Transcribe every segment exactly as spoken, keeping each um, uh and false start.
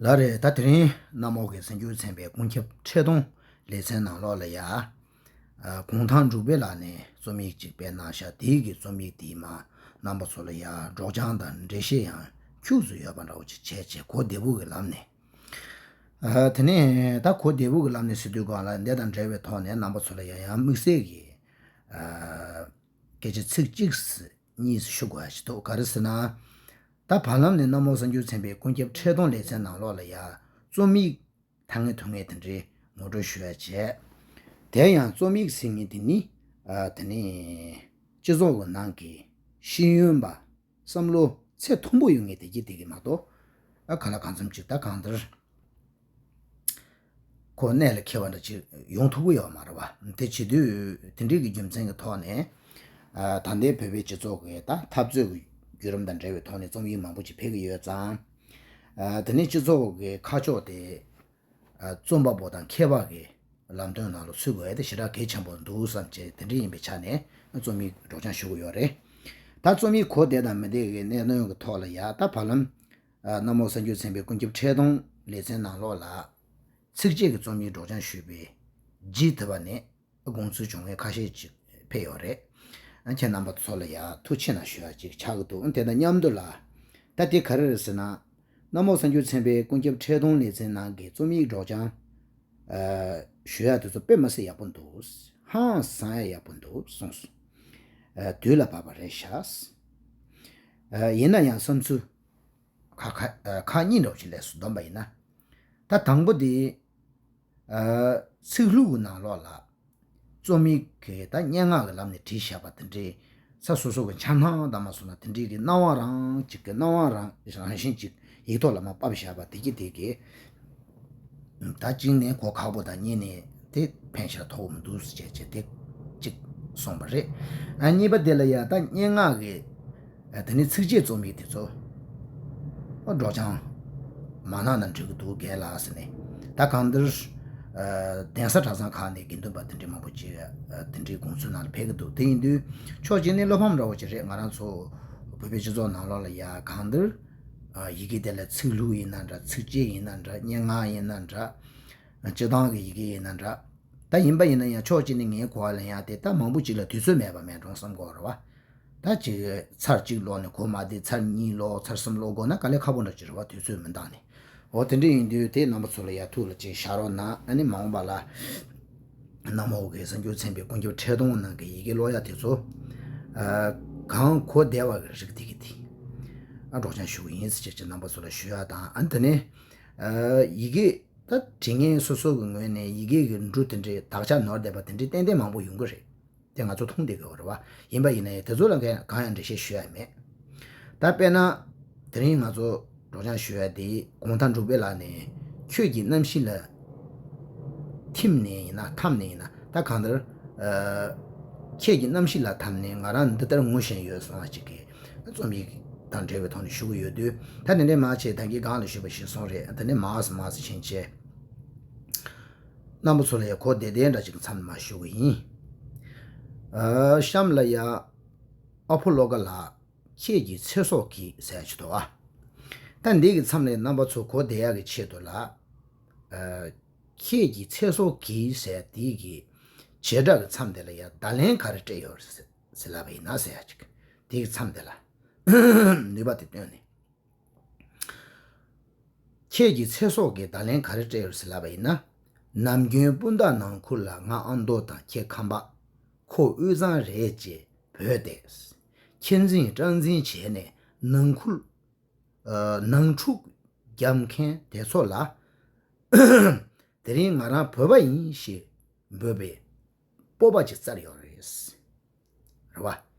ལགས་རེད། ད་དེ་རིང་གནམ་འོག་གི་གསར་འགྱུར་ཚན་པའི་ཀུན་ཁྱབ་འཕྲོས་གཏོང་ལེ་ཚན་ནང་ལོགས་ལ་ཡ། ཨ། གུང་ཐང་འབྲུག་པའི་ལག་ནས་རྩོམ་ཡིག་ཅིག་སྤེལ་གནང་ཤག་དེའི་གི་རྩོམ་ཡིག་དེ་མར་རྣམ་པ་ཚོ་ལ་ཡ་སྒྲོག་སྦྱང་དང་འགྲེལ་བཤད་ཡང་ཁྱུག་ཙམ་ཡོད་པ་འདྲ་བོ་ཅིག་བྱས་བྱས་གོ་བདེ་པོ་གི་ལམ་ནས། ཨ། དེ་ནས་ད་གོ་བདེ་པོ་གི་ལམ་ནས་ཟེར་དུས་སྒང་ལ་འདི་དང་འབྲེལ་བའི་ཐོག་ནས་རྣམ་པ་ཚོ་ལ་ཡ་ཡང་དམིགས་བསལ་གྱི། ཨ། སྐད་ཆ་ཚིག་གཅིག་གཉིས་ཞུ་དགོས་ཡ་ཞིག་འདུག་ག་རེ་ཟེར་ན། ད་བར་ལམ་ནས་གནམ་འོག་གསར་འགྱུར་ཚན་པའི་ཀུན་ཁྱབ་འཕྲོས་གཏོང་ལེ་ཚན་ནང་ལོགས་ལ་ཡ་རྩོམ་ཡིག་ཐ་སྙད་ཐུང་ངེས་དེ་འདྲའི་ངོ་སྤྲོད་ཞུ་ཡ་བྱས། དེ་ཡང་རྩོམ་ཡིག་ཟེར་མཁན་དེ་ནི། ཨ། དེ་ནི་སྤྱི་ཚོགས་ཀྱི་ནང་གི་ཤེས་ཡོན་པ། བསམ་བློ་ཚད་མཐོན་པོ་ཡོད་མཁན་དེ་གྱིས་དེ་གི་མ་གཏོགས། ཨ། གང་ལ་གང་འཚམ་ཅིག་ད་གང་ལྟར་ཁོ་གནད་ལ་འཁེལ་བ་འདྲ་ཅིག་ཡོང་ཐུབ་ཀྱི་ཡོད་མ་རེད་བ། དེ་བྱེད་དུས་དེ་འདྲའི་གི་རྒྱུ་མཚན་གྱི་ཐོག་ནས། ཨ། ད་ལྟའི་བོད་པའི་སྤྱི་ཚོགས་ཀྱི་ད་འཐབ་རྩོད་ཀྱི་བརྒྱུད་རིམ་དང་འབྲེལ་བའི་ཐོག་ནས་རྩོམ་ཡིག་མང་པོ་ཅིག་ཕེབས་ཀྱི་ཡོད་ཙང་། ཨ། དེ་ནས་སྤྱི་ཚོགས་ཀྱི་ཁ་ཕྱོགས་དེ། ཨ། རྩོམ་པ་པོ་དང་མཁས་པ་གི་ལམ་སྟོན་ནང་ལ་ཚུད་དགོས་ཡ་དེ་ཞེ་དྲག་གལ་ཆེན་པོ་འདུག་བསམ་བྱས་དེ་འདྲ་ཡིན་པའི་ཆ་ནས་རྩོམ་ཡིག་སྒྲོག་སྦྱང་ཞུ་གི་ཡོད་རེད། ད་རྩོམ་ཡིག་གོ་བདེ་དང་མི་བདེ་གི་གནད་དོན་གི་ཐོག་ལ་ཡ་ད་བར་ལམ། ཨ། གནམ་འོག་གསར་འགྱུར་ཚན་པའི་ཀུན་ཁྱབ་འཕྲོས་གཏོང་ལེ་ཚན་ནང་ལོགས་ལ། ཚིགས་བཅད་ཀྱི་རྩོམ་ཡིག་སྒྲོག་སྦྱང་ཞུས་པའི་རྗེས་ཐོག་ནས་དགོངས་ཚུལ་བྱུང་མཁན་ཁ་ཤས་ཅིག་ཕེབས་ཡོད་རེད། ཨ། ཁྱེད་རྣམ་པ་ཚོ་ལ་ཡ་ཐུགས་ཆེ་གནང་ཞུ་ཡ་ཅིག་ཆགས་ཀྱི་འདུག་དེ་དང་མཉམ་དུ་ལ། ད་དེ་ག་རེ་རེད་ཟེར་ན། གནམ་འོག་གསར་འགྱུར་ཚན་པའི་ཀུན་ཁྱབ་འཕྲོས་གཏོང་ལེ་ཚན་ནང་གི་རྩོམ་ཡིག་སྒྲོག་སྦྱང་། ཨ། ཞུ་ཡ་དེ་ཚོ་དཔེ་མི་སྲིད་ཡག་པོ་འདུག་ཧང་སང་ཡ་ཡག་པོ་འདུག་གསུངས་སོང་། ཨ། དུས་ལ་བབ་པ་རེད་ཤག་ཨ། ཡིན་ན་ཡང་བསམ་ཚུལ་ཁག་ཁག་ཨ། ཁག་གཉིས་འདྲ་བོ་ཞིག་ལས་སུ་བསྡོམས་པ་ཡིན་ན། ད་དང་པོ་དེ། ཨ། ཚིག་ལྷུག་གི་ནང་ལོགས་ལ། རྩོམ་ཡིག་གི་ད་སྙན་ངག་གི་ལམ་ནས་བྲིས་བཞག་པ་དེ་འདྲའི་ས་སོ་སོ་གི་འཆར་སྣང་དང་མ་སོང་ན་དེ་འདྲའི་གི་སྣང་བ་རང་ཅིག་གི་སྣང་བ་རང་རང་བཞིན་ཅིག་ཡིག་ཐོག་ལ་མར་ཕབ་བཞག་པ་དེ་གི་དེ་གི། ད་གཅིག་ནས་གོ་ཁག་པོ་དང་གཉིས་ནས་དེ་ཕན་ཞིག་ལ་ཐོགས་མི་འདུག་ཟེར་བྱས་བྱས་དེ་གཅིག་གསུངས་པ་རེད། ཨ། གཉིས་པ་དེ་ལ་ཡ་ད་སྙན་ངག་གི། ཨ། དེ་ནས་ཚིགས་བཅད་རྩོམ་ཡིག་དེ་ཚོ། ཨ། སྒྲོག་སྦྱང་མ་གནང་ན་འགྲིག་གི་འདུག་རྒན་ལགས་ཟེར་ནས། ད་གང་ལྟར། ཨ། གདན་ས་གྲྭ་ཚང་ཁག་ནས་དགེ་འདུན་པ་དེ་འདྲའི་མང་པོ་ཅིག་ཨ། དེ་འདྲའི་དགོངས་ཚུལ་ནང་ལ་ཕེབས་ཀྱི་འདུག་དེ་ཡིན་དུས་ཕྱོགས་གཅིག་ནས་བློ་ཕམ་འདྲ་བོ་ཅིག་རེད། ང་རང་ཚོ་བོད་པའི་སྤྱི་ཚོགས་ནང་ལོགས་ལ་ཡ་གང་ལྟར། ཨ། ཡི་གེ་དེ་ལ་ཚིག་ལྷུག་ཡིན་ན་འདྲ། ཚིགས་བཅད་ཡིན་ན་འདྲ། སྙན་ངག་ཡིན་ན་འདྲ། སྤྱིར་བཏང་གི་ཡི་གེ་ཡིན་ན་འདྲ། ད་ཡིན་པ་ཡིན་ན་ཡང་ཕྱོགས་གཅིག་ནས་ངའི་གོ་བ་ལ་ཡང་དེ་ད་མང་པོ་ཅིག་ལ་དུས་ཚོད་མེད་པ་མེད་འགྲོ་བསམ་གྱི་ཡོད་རེད་བ། ད་ཅིག་ཚར་གཅིག་ཀློག་ནས་གོ་མ་བདེ། ཚར་གཉིས་ཀློག་ཚར་གསུམ་ཀློག་དགོས་ན་དཀའ་ལས་ཁག་པོ་འདྲ་ཅིག་རེད་བ། དུས་ཚོད་མི་འདང་ནས། འོ། དེ་འདྲ་ཡིན་དུས་དེ་རྣམ་པ་ཚོ་ལ་ཡ་ཐུགས་ལ་ཅིག་བཞག་རོགས་གནང་། ཨ་ནི་མ་འོངས་པ་ལ་གནམ་འོག་གི་གསར་འགྱུར་ཚན་པའི་ཀུན་ཁྱབ་འཕྲོས་གཏོང་ནང་གི་ཡི་གེ་ཀློག་ཡ་དེ་ཚོ། ཨ། གང་གོ་བདེ་བ་གི་རིགས་དེ་གི་དེ། ཨ། སྒྲོག་སྦྱང་ཞུ་གི་ཡིན་ཟེར་བྱས་ཀྱི་རྣམ་པ་ཚོ་ལ་ཞུ་ཡ་དང་། ཨ་ནི་དེ་ནས། ཨ། ཡི་གེ་ད་བྲིས་མཁན་སོ་སོ་གི་ངོས་ནས་ཡི་གེ་གི་འབྲུ་དེ་འདྲའི་དག་ཆ་ནོར་བསྡད་པ་དེ་འདྲའི་ཏན་ཏན་མང་པོ་ཡོང་གི་རེད། དེ་ང་ཚོ་མཐོང་བསྡད་ཀྱི་ཡོད་རེད་བ། ཡིན་པ་ཡིན་ན་ཡང་དེ་ཚོ་ལ་གང་ཡང་འགྲེལ་བཤད་ཞུ་ཡ་མེད། ད་དཔེར་ན། དེ་རིང་ང་ཚོ་སྒྲོག་སྦྱང་ཞུ་ཡ་དེ་གུང་ཐང་འབྲུག་པའི་ལག་ནས་ཁྱོད་ཀྱི་རྣམ་ཤེས་ལ་ཐིམ་ནས་ཡིན་ན་འཐམ་ནས་ཡིན་ན་ད་གང་ལྟར། ཨ། ཁྱེད་ཀྱི་རྣམ་ཤེས་ལ་འཐམ་ནས་ང་རང་འདི་ལྟར་ངུ་བཞིན་ཡོད་གསུངས་པ་ཅིག་གི་རྩོམ་ཡིག་དང་འབྲེལ་བའི་ཐོག་ནས་ཞུ་གི་ཡོད་དུས། ད་དེ་འདྲའི་མ་བྱས་ད་གིན་སྒང་ལ་ཞུས་པ་ཞིག་སོང་རེད། དེ་ནས་མར་ཟེར་མར་ཟེར་ཕྱིན་ཆད། རྣམ་པ་ཚོ་ལ་ཡ་གོ་བདེ་བདེ་འདྲ་ཅིག་མཚམས་མ་ཞུ་གི་ཡིན། ཨ། གཤམ་ལ་ཡ། ཨ་ཕོ་བློ་དགའ་ལགས། ཁྱེད་ཀྱི་ཚེ་སྲོག་གི་ཟེར་ཡ་ཅིག་འདུག་ཨ། ད་འདི་གི་མཚམས་ལ་རྣམ་པ་ཚོ་གོ་བདེ་ཡག་གི་ཆེད་དུ་ལ། ཨ། ཁྱེད་ཀྱི་ཚེ་སྲོག་གི་ཟེར་དེ་གི་བྱེ་བྲག་གི་མཚམས་དེ་ལ་ཡ་བརྡ་ལན་ག་རེ་སྤྲད་ཡོད་རེད་ཟེར་ལབ་པ་ཡིན་ན་ཟེར་ཡ་ཅིག་དེ་གི་མཚམས་དེ་ལ་ནུས་པ་དེ་བཏོན་ནས། ཁྱེད་ཀྱི་ཚེ་སྲོག་གི་བརྡ་ལན་ག་རེ་སྤྲད་ཡོད་ཟེར་ལབ་པ་ཡིན་ན། ནམ་རྒྱུན་སྤུན་ཟླ་ནང་ཁུལ་ལ་ང་ཨ་མདོ་དང་ཁྱེད་ཁམས་པ། ཁོ་དབུས་གཙང་རེད་ཅེས་བོས་ཏེ། ཁྱེད་འཛིན་སྐྲག་འཛིན་བྱས་ནས་ནང་ཁུལ། ཨ། ནང་འཁྲུག་རྒྱབ་མཁན་དེ་ཚོ་ལ། དེ་རིང་ང་རང་བོད་པ་ཡིན་ཞེས་འབོད་པའི་སྤོབས་པ་ཅིག་བཙལ་ཡོད་རེད། རེད་བ།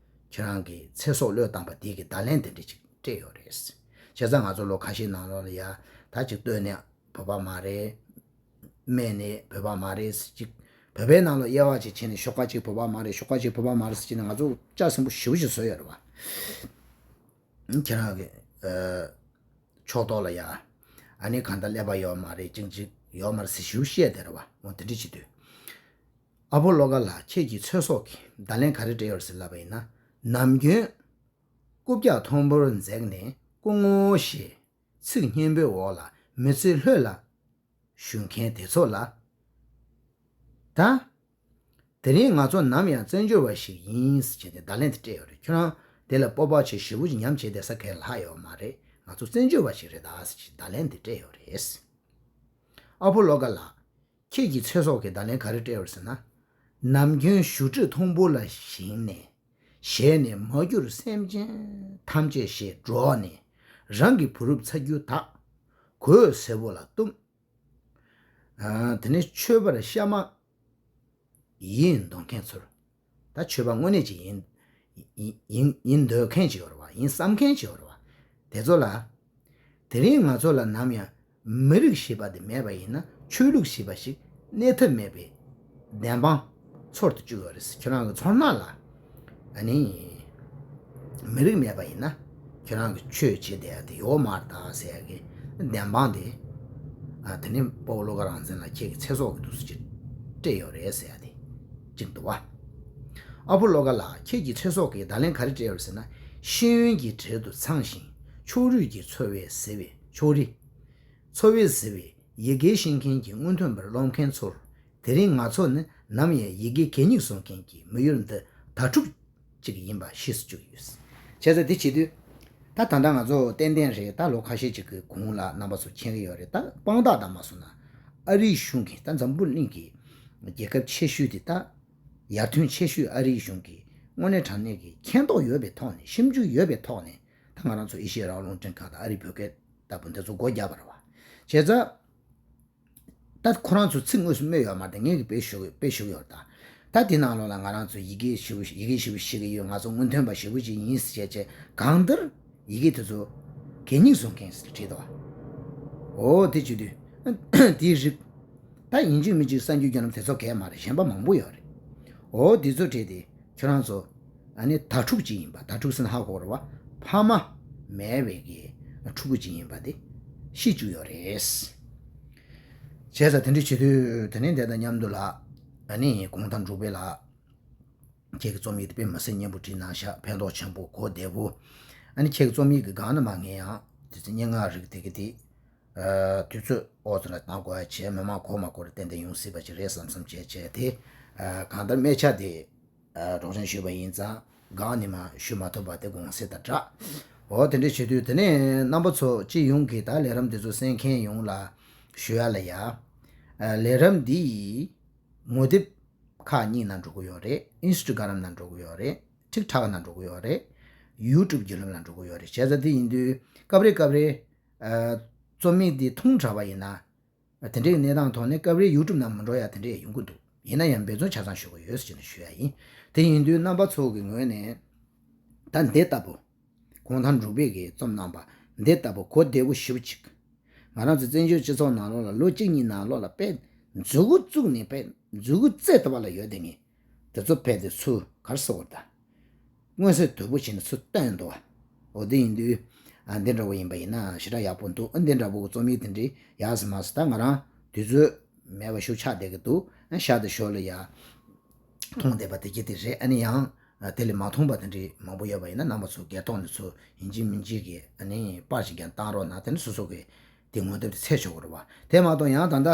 ཁྱེད་རང་གི་ཚེ་སྲོག་བློས་བཏང་པ་དེ་གི་བརྡ་ལན་དེ་འདྲ་ཅིག་སྤྲད་ཡོད་རེད། བྱས་ཙང་ང་ཚོ་ལོ་ཁ་ཤས་ནང་ལོགས་ལ་ཡ་ད་ཅིག་ལྟོས་ནས་བོད་པ་མ་རེད། སྨད་ནས་བོད་པ་མ་རེད་ཟེར་ཅིག་བོད་པའི་ནང་ལ་དབྱེ་བ་ཅིག་ཕྱེ་ནས་ཤོག་ཁ་གཅིག་བོད་པ་མ་རེད། ཤོག་ཁ་གཅིག་བོད་པ་མ་རེད་ཟེར་བྱས་ནས་ང་ཚོ་ལྕགས་ཟིང་པོ་ཞེ་པོ་ཅིག་བཟོས་ཡོད་རེད་བ། ཁྱེད་རང་གི། ཨ། ཕྱོགས་གཏོགས་ལ་ཡ། ཨ་ནི་གང་ལྟར་ཀླད་པ་ཡོད་མ་རེད། ཅིག་ཅིག་ཡོད་མ་རེད་ཟེར་ཞེ་པོ་བཤད་བསྡད་རེད་བ། འོ་དེ་འདྲ་བྱེད་དུས། ཨ་ཕོ་བློ་དགའ་ལགས། ཁྱེད་ཀྱི་ཚེ་སྲོག་གི་བརྡ་ལན་ག་རེ་སྤྲད་ཡོད་ཟེར་ལབ་པ་ཡིན་ན། ནམ་རྒྱུན་རྐུབ་བཀྱག་མཐོན་པོར་འཛེགས་ནས་སྐུ་ངོ་ཞེས་ཚིག་སྙན་པོའི་འོག་ལ་ མི་ཚེ་ལྷོད་ལ་བཞུགས་མཁན་དེ་ཚོ་ལ། ད། དེ་རིང་ང་ཚོ་ནམ་ཡང་བཙན་བྱོལ་བ་ཞིག་ཡིན་ཟེར་བྱས་ནས་བརྡ་ལན་དེ་སྤྲད་ཡོད་རེད། ཁྱོད་རང་དེ་ལ་སྤོབས་པ་བྱེད། ཞེ་པོ་ཅིག་ཉམས་བྱེད་བསྡད་ས་གང་ཡང་ལྷག་ཡོད་མ་རེད། ང་ཚོ་བཙན་བྱོལ་བ་ཞིག་རེད་ད་ཟེར་བྱས་བརྡ་ལན་དེ་སྤྲད་ཡོད་རེད། ཨ་ཕོ་བློ་དགའ་ལགས། ཁྱེད་ཀྱི་ཚེ་སྲོག་གི་བརྡ་ལན་ག་རེ་སྤྲད་ཡོད་ཟེར་ན། ནམ་རྒྱུན་བཞུགས་ཁྲི་མཐོན་པོ་ལ་བཞེངས་ནས། ཞལ་ནས་མ་གྱུར་སེམས་ཅན་ཐམས་ཅད་ཞེས་སྒྲོག་ནས། རང་གི་བུ་རབས་ཚ་རྒྱུད་དག་གོས་སེར་པོ་ལ་བཏུམས། ཨ། དེ་ནས་ཆོས་པར་ཤ་མ་ཡིན་འདོད་མཁན་ཚོར། ད་ཆོས་པ་དངོས་གནས་ཅིག་ཡིན། ཡིན་ཡིན་ཡིན་འདོད་མཁན་ཅིག་ཡོད་རེད་བ། ཡིན་བསམ་མཁན་ཅིག་ཡོད་རེད་བ། དེ་ཚོ་ལ། དེ་རིང་ང་ཚོ་ལ་ནམ་ཡང་མི་རིགས་ཞེས་པ་དེ་མེད་པ་ཡིན་ན། ཆོས་ལུགས་ཞེས་པ་ཞིག་གནས་ཐབས་མེད་པའི་བདེན་དཔང་ཚོར་དུ་བཅུག་ཡོད་རེད། ཁྱོད་རང་གི་ཚོར་སྣང་ལ། ཨ་ནི། མི་རིགས་མེད་པ་ཡིན་ན། ཁྱོད་རང་གི་ཆོས་བྱེད་བསྡད་ཡ་དེ་ཡོད་མ་རེད་ད་ཟེར་ཡ་གི་བདེན་དཔང་དེ། ཨ། དེ་ནི་སྤོ་བོ་བློ་དགའ་རང་བཙན་ལགས་ཁྱེད་ཀྱི་ཚེ་སྲོག་གི་འདུག་སེ་ཅིག་སྤྲད་ཡོད་རེད་ཟེར་ཡ་དེ་གཅིག་འདུག་བ། ཨ་ཕོ་བློ་དགའ་ལགས། ཁྱེད་ཀྱི་ཚེ་སྲོག་གི་བརྡ་ལན་ག་རེ་སྤྲད་ཡོད་རེད་ཟེར་ན། ཤེས་ཡོན་གྱི་གྲལ་དུ་འཚང་ཞིང་ཕྱོགས་རིས་ཀྱི་འཚོ་བས་བཟི་བའི། ཕྱོགས་རིས། འཚོ་བས་བཟི་བའི་ཡི་གེ་ཤེས་མཁན་གྱི་སྔོན་ཐོན་པར་རློམ་མཁན་ཚོར། དེ་རིང་ང་ཚོ་ནི་ནམ་ཡང་ཡི་གེ་གད་སྙིགས་བཟོ་མཁན་གྱི་མི་ཡུལ་འདི་དྭ་ཕྲུག་ཅིག་ཡིན་པ་ཤེས་སུ་བཅུག་ཡོད། བྱས་ཙང་དེ་བྱེད་དུས། ད་ད་ལྟ་ང་ཚོ་ཏན་ཏན་རེད། ད་ལོ་ཁ་ཤས་ཅིག་གི་གོང་ལ་རྣམ་པ་ཚོ་མཁྱེན་གྱི་ཡོད་རེད། ད་དཔང་རྟགས་དང་མ་སོང་ན། ཨ་རིའི་གཞུང་གིས། ད་འཛམ་བུ་གླིང་གི་རྒྱལ་ཁབ་ཆེ་ཤོས་དེ། ད་ཡར་ཐོན་ཆེ་ཤོས་ཨ་རིའི་གཞུང་གིས་དངོས་གནས་དྲང་གནས་ཀྱི་མཁྱེན་རྟོགས་ཡོད་པའི་ཐོག་ནས། ཞིབ་འཇུག་ཡོད་པའི་ཐོག་ནས། ད་ང་རང་ཚོ་ཨེ་ཤེ་ཡ་རང་དབང་རླུང་འཕྲིན་ཁང་དང་ཨ་རིའི་བོད་སྐད་ལྟ་བུ་འདི་ཚོ་སྒོ་བརྒྱབ་པ་རེད་བ། བྱས་ཙང་། ད་ཁོ་རང་ཚོ་ཚིག་དངོས་སུ་སྨྲས་ཡོད་མ་རེད། ངས་ཀྱི་དཔེ་ཞུ་དཔེ་ཞུ་ཡོད་ད། ད་དེ་ནང་ལོགས་ལ་ང་རང་ཚོ་ཡི་གེ་ཞེ་པོ་ཡི་གེ་ཞེ་པོ་ཤེས་ཀྱི་ཡོད། ང་ཚོ་སྔོན་ཐོན་པ་ཞེ་པོ་ཅིག་ཡིན་ཟེར་བྱས་བྱས། གང་ལྟར་ཡི་གེ་དེ་ཚོ་གད་སྙིགས་བཟོ་མཁན་ཟེར་བྲིས་འདུག་བ། འོ་དེ་བྱེད་དུས། དེའི་རིགས། ད་ཡིན་གཅིག་མིན་གཅིག་གསར་འགྱུར་བརྒྱུད་ལམ་དེ་ཚོ་གས་མ་རེད། གཞན་པ་མང་པོ་ཡོད་རེད། འོ་དེ་ཚོ་བྲིས་ཏེ་ཁྱོད་རང་ཚོ། ཨ་ནི་དྭ་ཕྲུག་ཅིག་ཡིན་པ། དྭ་ཕྲུག་ཟེར་ན་ཧ་གོ་རེད་བ། ཕ་མ་མེད་པའི་གི་ཕྲུ་གུ་ཅིག་ཡིན་པ་དེ་ཤེས་བཅུག་ཡོད་རེད། བྱས་ཙང་དེ་འདྲ་བྱེད་དུས། དེ་ནས་དེ་དང་མཉམ་དུ་ལ། ཨ་ནི་གུང་ཐང་འབྲུག་པའི་ལགས། ཁྱེད་ཀྱི་རྩོམ་ཡིག་དེ་དཔེ་མི་སྲིད་སྙན་པོ་བྲིས་གནང་ཤག་ཕན་ཐོགས་ཆེན་པོ། གོ་བདེ་པོ། ཨ་ནི་ཁྱེད་ཀྱི་རྩོམ་ཡིག་གི་སྒང་ནས་མར་ངས་ཡང་དེ་ཚོ་སྙན་ངག་རིགས་དེ་གི་དེ། ཨ། དུས་ཚོད་འོ་ཙམ་ལ་གནང་དགོས་ཡ་བྱས། མི་མང་གོ་མ་གོ་རེ་ཏན་ཏན་ཡོང་སྲིད་པ་ཅིག་རེད་བསམ་བསམ་བྱས་བྱས་ཏེ། ཨ། གང་ལྟར་སྨད་ཆ་དེ། ཨ། སྒྲོག་སྦྱང་ཞུས་པ་ཡིན་ཙང་། སྒང་ནས་མར་ཞུ་མ་ཐུབ་པ་དེ་དགོངས་སེལ་དང་སྦྲགས། འོ་དེ་འདྲ་བྱེད་དུས། དེ་ནས་རྣམ་པ་ཚོ་སྤྱི་ཡོངས་ཀྱི་ད་ལས་རིམ་དེ་ཚོ་གསན་མཁན་ཡོངས་ལ་ཞུ་ཡ་ལ་ཡ། ཨ། ལས་རིམ་འདི་ཡི་ངོ་དེབ་ཁག་གཉིས་ནང་འགྲོ་གི་ཡོད་རེད། ཨིན་སི་ཊ་གྷ་རམ་ནང་འགྲོ་གི་ཡོད་རེད། ཊིག་ཊོག་ནང་འགྲོ་གི་ཡོད་རེད། ཡུ་ཊུབ་བརྒྱུད་ལམ་ནང་འགྲོ་གི་ཡོད་རེད། བྱས་ཙང་དེ་ཡིན་དུས་སྐབས་རེ་སྐབས་རེ། ཨ། རྩོམ་ཡིག་འདི་མཐོང་དྲགས་པ་ཡིན་ན། དེ་འདྲའི་གནས་སྟངས་ཐོག་ནས་སྐབས་རེ་ཡུ་ཊུབ་ནང་མི་འགྲོ་ཡ་དེ་འདྲ་ཡང་ཡོང་གི་འདུག་ཡིན་ན་ཡང་འབད་བརྩོན་ཆ་ཚང་ཞུ་གི་ཡོད་ཟེར་ནས་ཞུ་ཡ་ཡིན། དེ་ཡིན་དུས་རྣམ་པ་ཚོ་གི་ངོས་ནས། ད་འདི་ལྟ་བུ། གུང་ཐང་འབྲུག་པས་ཀྱིས་རྩོམ་གནང་པ་འདི་ལྟ་བུ་གོ་བདེ་པོ་ཞེ་པོ་ཅིག་ང་རང་ཚོ་བཙན་བྱོལ་སྤྱི་ཚོགས་ནང་ལོགས་ལ་ལོ་གཅིག་གཉིས་ནང་ལོགས་ལ་དཔེ་མཛུ་གུ་བཙུགས་ནས། དཔེ་མཛུ་གུ་རྩེ་ལྟ་བུ་ལ་ཡོད་དེ། ངས་དེ་ཚོ་དཔེ་དེ་ཚུར་ག་རེ་ཟེར་དགོས་རེད་ད། མངོན་གསལ་དོད་པོ་བྱས་ནས་ཚུར་བཏོན་འདུག་བ། འོ་དེ་ཡིན་དུས། ཨ། འདི་འདྲ་བོ་ཡིན་པ་ཡིན་ན་ཞེ་དྲག་ཡག་པོ་འདུག་ཨ། འདི་འདྲ་བོ་གི་རྩོམ་ཡིག་དེ་འདྲའི་ཡག་ཟེར་མ་ཟེར། ད་ང་རང་དུས་ཚོད་མེད་པ་ཞིག་ཆགས་བསྡད་ཀྱི་འདུག་ཨ། ཤར་དང་ཞོར་ལ་ཡ། མཐོང་བསྡད་པ་དེ་གྱད་དེ་རེད། ཨ་ནི་ཡང་། ཨ། དེ་ལས་མ་མཐོང་པ་དེ་འདྲའི་མང་པོ་ཡོད་པ་ཡིན་ན། རྣམ་པ་ཚོ་སྒེར་ཐོག་ནས་ཚུར་ཡིན་གཅིག་མིན་གཅིག་གི། ཨ་ནི་པར་ཞིག་ཀྱང་བཏང་རོགས་གནང་། དེ་ནི་སོ་སོ་གི་དེ་ངོ་དེབ་དེ་འཚོལ་ཆོག་གི་རེད་བ། དེ་མ་གཏོགས་ཡང་ད་ལྟ།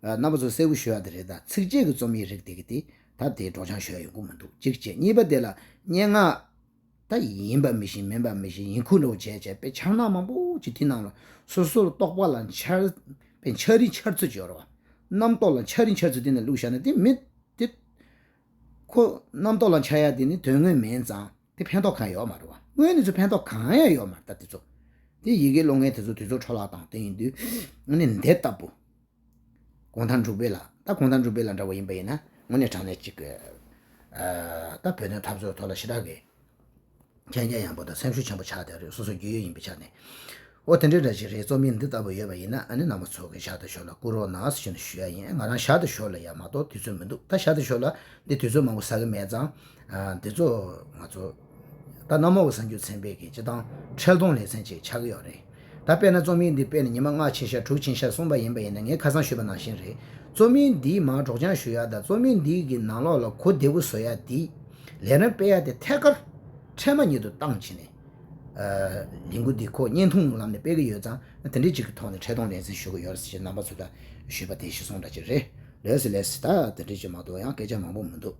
ཨ། རྣམ་པ་ཚོ་གསལ་པོ་ཞུ་ཡ་དེ་རེད། ད་ཚིགས་བཅད་ཀྱི་རྩོམ་ཡིག་རིགས་དེ་གི་དེ། ད་དེ་སྒྲོག་སྦྱང་ཞུ་ཡ་ཡོང་གི་མི་འདུག་གཅིག་བྱས། གཉིས་པ་དེ་ལ་སྙན་ངག་ད་ཡིན་པ་མི་ཤེས། མིན་པ་མི་ཤེས། ཡིན་ཁུལ་འདྲ་བོ་བྱས་བྱས། དཔེ་འཆར་སྣང་མང་པོ་ཅིག་དེ་ནང་ལ་སོ་སོ་ལ་རྟོག་པ་ལ་འཆར། དཔེ་འཆར་རིས་འཆར་ཚུལ་ཅིག་ཡོད་རེད་བ། རྣམ་རྟོག་ལ་འཆར་རིས་འཆར་ཚུལ་དེ་ནང་བླུགས་བཞག་ན། དེ་མི་དེ། ཁོ་རྣམ་རྟོག་ལ་འཆར་ཡ་དེ་ནི་དོན་དངོས་མིན་ཙང་དེ་ཕན་ཐོགས་གང་ཡོད་མ་རེད་བ། དངོས་གནས་ཚུལ་ཕན་ཐོགས་གང་ཡང་ཡོད་མ་རེད། ད་དེ་ཚོ། དེ་ཡི་གེ་ཀློག་མཁན་དེ་ཚོ་དུས་ཚོད་འཕྲོ་བརླག་བཏང་། དེ་ཡིན་དུས་ཨ་ནི་འདི་ལྟ་བུ། གུང་ཐང་འབྲུག་པའི་ལགས། ད་གུང་ཐང་འབྲུག་པའི་ལགས་འདྲ་བོ་ཡིན་པ་ཡིན་ན། དངོས་གནས་དྲང་གནས་ཅིག་གི། ཨ། ད་བོད་དོན་འཐབ་རྩོད་ཐོག་ལ་ཞེ་དྲག་གི་མཁྱེན་རྒྱ་ཡངས་པོ་དང་སེམས་ཤུགས་ཆེན་པོ་ཆགས་བསྡད་རེད། སོ་སོ་རྒྱུས་ཡོད་ཡིན་པའི་ཆ་ནས། འོ་དེ་འདྲའི་འདྲ་ཞིག་རེད། རྩོམ་ཡིག་འདི་ལྟ་བུ་ཡོད་པ་ཡིན་ན། ཨ་ནི་རྣམ་པ་ཚོ་གིས་ཞར་དང་ཞོར་ལ་བསྐུར་རོགས་གནང་ཟེར་ནས་ཞུ་ཡ་ཡིན། ང་རང་ཞར་དང་ཞོར་ལ་ཡ་མ་གཏོགས་དུས་ཚོད་མི་འདུག་ད་ཞར་དང་ཞོར་ལ་འདི་དུས་ཚོད་མང་པོ་ཟ་གི་མེད་ཙང་། ཨ། འདི་ཚོ་ང་ཚོ། ད་གནམ་འོག་གི་གསར་འགྱུར་ཚན་པའི་གི་སྤྱི་བཏང་འཕྲུལ་གཏོང་ལེ་ཚན་ཅིག་ཆགས་ཀྱི་ཡོད་རེད། ད་དཔེར་ན་རྩོམ་ཡིག་འདི་སྤེལ་ནས་ཉི་མ་ལྔ་ཕྱིན་ཤག་དྲུག་ཕྱིན་ཤག་གསུངས་པ་ཡིན་པ་ཡིན་ན། ངས་ཁ་སང་ཞུས་པ་ནང་བཞིན་རེད། རྩོམ་ཡིག་འདིའི་མར་སྒྲོག་སྦྱང་ཞུ་ཡ་དང་། རྩོམ་ཡིག་འདིའི་གི་ནང་ལོགས་ལ་གོ་བདེ་པོ་བཟོ་ཡ་འདི། ལས་རིམ་སྤེལ་ཡ་དེ་ཐད་ཀར་འཕྲལ་མ་ཉིད་དུ་བཏང་བྱས་ནས། ལས་འགུལ་འདི་ཁོ་བརྙན་ཐུང་ལམ་ནས་སྤེལ་གྱི་ཡོད་ཙང་དེ་འདྲའི་ཅིག་གི་ཐོག་ནས་འཕྲལ་གཏོང་ལེན་རྩིས་ཞུ་གི་ཡོད་རེད་ཟེར་རྣམ་པ་ཚོ་ལ་ཞུས་པ་དེ་གཞི་བཟུང་འདྲ་ཅིག་རེད། ལགས་སོ་ལགས་སོ། ད་དེ་འདྲའི་ཅིག་མ་གཏོགས་ཡང་སྐད་ཆ་མང་པོ་མི་འདུག